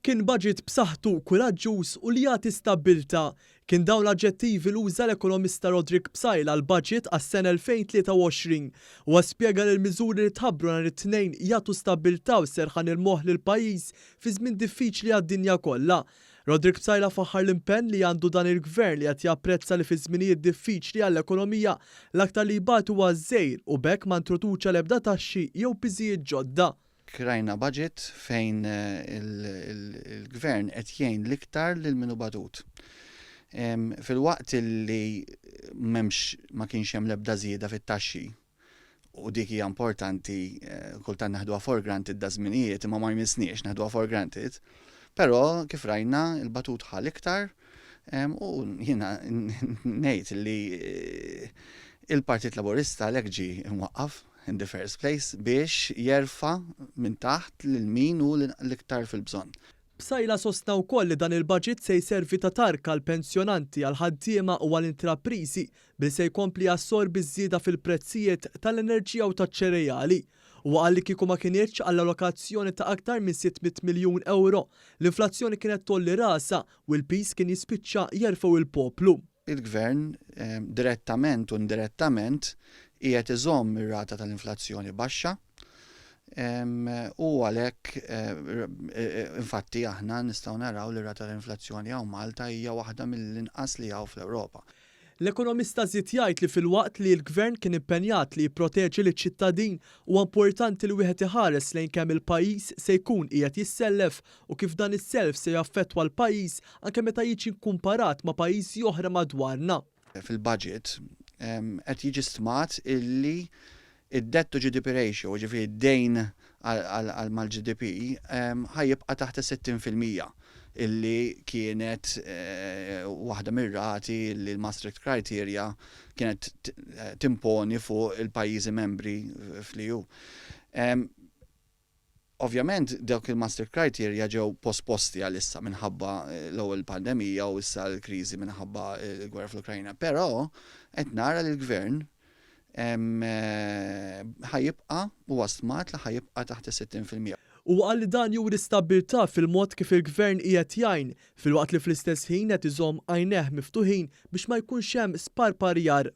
Kien baġit b'saħħtu, kuraġġuż u li jagħti stabbiltà. Kien dawn l-aġġettivi li uża l-ekonomista Roderick Psaila għall-baġit għas-sena 2023. Huwa spjega li l-miżuri li tħabbru nhar it-Tnejn jagħtu stabbiltà u serħan il-moħħ lill-pajjiż fi żmien diffiċli għad-dinja kollha. Roderick Psaila faħħar l-impenn li għandu dan il-Gvern li qed japprezza li fi żminijiet diffiċli għall-ekonomija, l-aktar li jbati huwa ż-żgħir u b'hekk ma introduċa l-ebda taxxi jew piżijiet ġodda. Rajna budget fejn il-Gvern qed jgħin l-iktar lil min hu batut. Filwaqt li m'hemmx ma kienx hemm l-ebda żieda fit-taxxi, u dik hija importanti, kultant neħduha for granted da żminijiet, imma ma jmissniex neħduha for granted. Però kif rajna il-batut ħa l-iktar u jiena ngħid li il-Partit Laburista għalhekk ġie mwaqqaf in the first place biex jerfa' minn taħt lil min hu l-iktar fil-bżonn. Psaila sostna wkoll li dan il-baġit se jservi ta' tarka għall-pensjonanti, għall-ħaddiema u għall-intrapriżi billi se jkompli jassorbi ż-żieda fil-prezzijiet tal-enerġija u taċ-ċereali. Huwa qal li kieku ma kinitx għall-allokazzjoni ta' aktar minn 600 miljun ewro, l-inflazzjoni kienet tgħolli rasha u l-piż kien jispiċċa jerfgħu il-poplu. Il-Gvern direttament u indirettament qiegħed iżomm ir-rata tal-inflazzjoni baxxa u għalhekk infatti aħna nistgħu naraw li r-rata tal-inflazzjoni hawn Malta hija waħda mill-inqas li hawn fl-Ewropa. L-ekonomista żied jgħid li filwaqt li l-Gvern kien impenjat li jipproteġi liċ-ċittadin, huwa importanti li wieħed iħares lejn kemm il-pajjiż se jkun qiegħed jissellef u kif dan is-self se jaffettwa l-pajjiż anke meta jiġi kkumparat ma' pajjiżi oħra madwarna. Fil-budget qed jiġi stmat illi id-debt to GDP ratio, jiġifieri d-dejn għal mal-GDP, ħa jibqa' taħt is-60% illi kienet waħda mir-rati li l-Maastricht Criteria kienet timponi fuq il-pajjiżi membri fl-EU. Ovvjament dawk il-Maastricht Criteria ġew posposti għalissa minħabba l-ewwel pandemija u issa l-kriżi minħabba l-gwerra fl-Ukrajna, però qed nara li l-Gvern ħa jibqa' huwa stmat li ħa jibqa' taħt is-60%. Huwa qal li dan juri stabbiltà fil-mod kif il-Gvern qiegħed jgħin, filwaqt li fl-istess ħin qed iżomm għajnejh miftuħin biex ma jkunx hemm sparparjar.